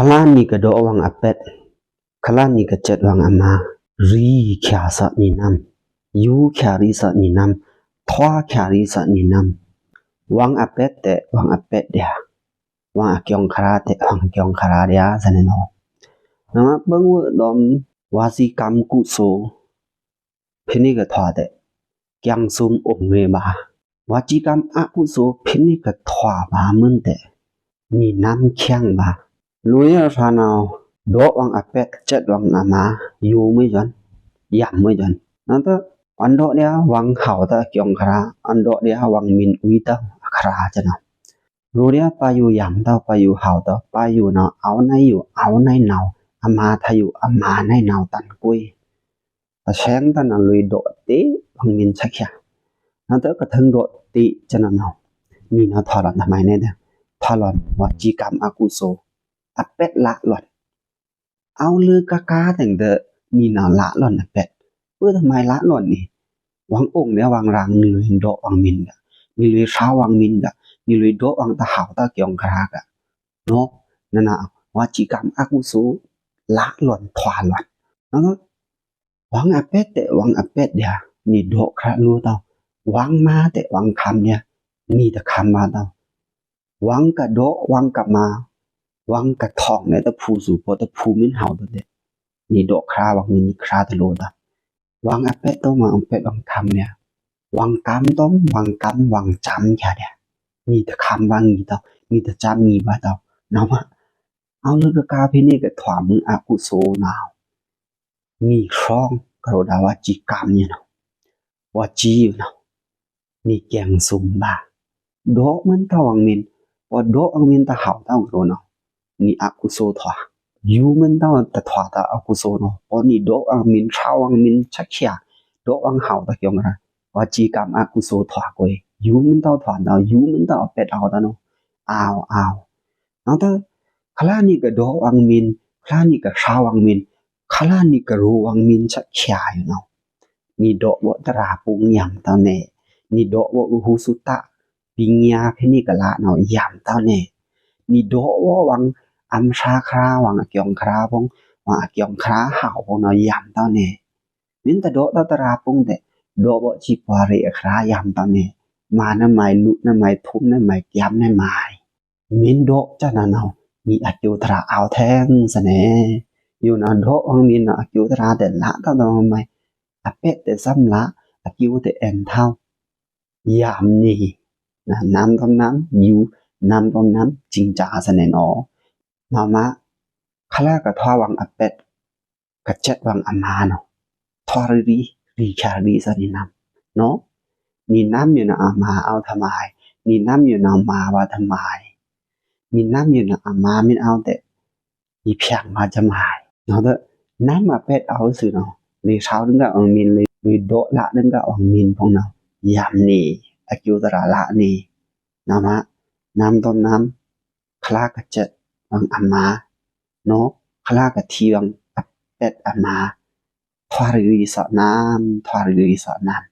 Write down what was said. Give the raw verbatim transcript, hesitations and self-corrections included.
ခလါနံကဒေါဝွင်အပက်, ခလါနံကစက်ဝွင်အမာ, ရီချာစ့နီနမ်, ယူချာရီစ့နီနမ်, ထွါချာရီစ့နီနမ်, ဝွင်အပက်တဲ့ ဝွင်အပက်ဒျာ, ဝွင်အကျိုးခရာတဲ့ ဝွင်အကျိုးခရာဒျာ စ့နီနမ်. နမပင်းဝွေးဒွမ် ဝါစံကမ်ကုသိုလ် ဖဲန့ကထွါတဲ့ ကျင်စုံအိုင်ရေဘၣ်, ဝါစံကမ်အကုသိုလ် ဖဲန့ကထွါဘၣ်မွန်းတဲ့ နီနမ်ကျင်ဘၣ်. လွေရဖျာနဝ်, ဒေါဝွင်အပက် စက်ဝွင်အမာ, ယူမွေးယွန်း, ယမ်မွေးယွန်း. နတ အန်ဒေါဒျာ ဝွင်ဟဝ်တကျိုးခရာ, အန်ဒေါဒျာ ဝွင်မင်ဥိုက်တခရာစ့နီနမ်. လွေဒျာ ပယူယမ်တဝ် ပယူဟဝ်တဝ် ပယူနဝ် အဝ်နဝ်ယူ အဝ်နဝ်နဝ်, အမာတယူ အမာနဝ်နဝ်တန်ကွိုင် အဆင်တန်နလွေဒေါတဲ့ ဝွင်မင်စချာ. နတကထင်ဒေါတဲ့စ့နီနမ်. နီနမ်ထွါလွန်တမံၤန့ၣ်ဒဲ, ထွါလွန်ဝါစံကမ်အကုသိုလ် အပက်လလွန်. အဝ်လၢကကားတံင်ဒီး နီနမ်လလွန်အပက်. ပတမံၤလလွန်န့ၣ်, ဝွင်အိုင်ဒျာ ဝွင်ရင်း နီလွေဒေါဝွင်မင်ဒျာ, နီလွေဆှာဝွင်မင်ဒျာ, နီလွေဒေါဝွင်တဟဝ်တကျိုးခရာက နီနမ် ဝါစံကမ်အကုသိုလ် လလွန်ထွါလွန်. နတ ဝွင်အပက်တဲ့ ဝွင်အပက်ဒျာ, နီဒေါခရာလွဲတဝ်, ဝွင်မာတဲ့ ဝွင်ခမ်ဒျာ, နီတခမ်ဘၣ်တဝ်. ဝွင်ကဒေါ ဝွင်ကမာ, ဝွင်ကထွင်န့ၣ် တဖူစူ ပော်တဖူမင်ဟဝ်တဝ်ဒဲ, နီဒေါခရာ ဝွင်မင်ခရာတလွဲတဝ်. ဝွင်အပက်တဝ် ဝွင်အပက် ဝွင်ခမ်ဒျာ, ဝွင်ကမ်တဝ် ဝွင်ကမ် ဝွင်စမ်ချာဒျာ, နီတခမ်ဘၣ်နီတဝ်, နီတစမ်နီဘၣ်တဝ်. နမ အဝ်လၢကကားဖဲန့ကထွါမွေးအကုသိုလ်နဝ်, နီဆှီု ကရောဒၣ်ဝါစံကမ်ယနဝ်, ဝါစံယနဝ်, နီကျင်စုံဘၣ်. ဒေါမင်တဝ်ဝွင်မင်, ပော်ဒေါဝွင်မင်တဟဝ်တဝ်ကရောနဝ်, နီအကုသိုလ်ထွါ. ယူမင်တဝ်တထွါတဝ်အကုသိုလ်နဝ်, ပော်နီဒေါဝွင်မင် ဆှာဝွင်မင် စချာ, ဒေါဝွင်ဟဝ်တကျိုးခရာ, ဝါစံကမ်အကုသိုလ်ထွါကွိုင်. ယူမင်တဝ်ထွါတဝ်, ယူမင်တဝ်အပက်ဟဝ်တဝ်နဝ်, အဝ် အဝ်. နတ ခလါနီကဒေါဝွင်မင်, ခလါနီကဆှာဝွင်မင်, ခလါနီကရောဝွင်မင်စချာယနဝ်. နီဒေါဝွံတရာပုင်ယမ်တဝ်န့ၣ်, နီဒေါဝွံအဟုစုတ ပညာဖဲန့ကလးနဝ်ယမ်တဝ်န့ၣ်, နီဒေါဝွံဝွင် အမ်ဆှာခရာ ဝွင်အကျိုးခရာဖုံ, ဝွင်အကျိုးခရာဟဝ်ဖုံနဝ်ယမ်တဝ်န့ၣ်. မင်တဒေါတဝ်တရာပုင်ဒဲ, ဒေါဝွံစံးပှၤရေအခရာယမ်တဝ်န့ၣ်, မၤနမၤ လူနမၤ ထုံနမၤ ကျမ်နမၤ. မင်ဒေါစနနဝ်, နီအကျိုးတရာအဝ်ထဲင်စ့န့ၣ်. ယူနဝ်ဒေါဝွံမင်နဝ်အကျိုးတရာဒဲလးတဝ်တမၤ, အပက်ဒဲစမ်းလး, အကျိုးဒဲအဲန်ထဝ် ယမ်န့ၣ်, နမ်တမ်နမ်, ယူနမ်တမ်နမ်, စံကၠၢစ့န့ၣ်နဝ်. နမ ခလါကထွါဝွံအပက်, ကစက်ဝွံအမၤနဝ်, ထွါရီရီ, ရီချာရီစ့နီနမ်, နီနမ်ယနဝ်အမၤအဝ်တမၤ, နီနမ်ယနဝ်မၤဝဲတမၤ, နီနမ်ယနဝ်အမၤမင်အဝ်ဒဲ, နီဖျံးဝဲတမၤ. နဝ်ဒဲ, နမ်အပက်အဝ်သွူနဝ်, နီဆှာဒုကဝွံမင်, နီဒေါလဒုကဝွံမင်ဖုံနဝ်, ယမ်န့ၣ်, အကျိုးတရာလန့ၣ်. နမ နမ်တမ်နမ်, ခလါကစက်ဝွံအမၤ, နီခလါကထံဝွံအပက်အမၤ, ထွါရီရီစ့နမ်, ထွါရီရီစ့နမ်.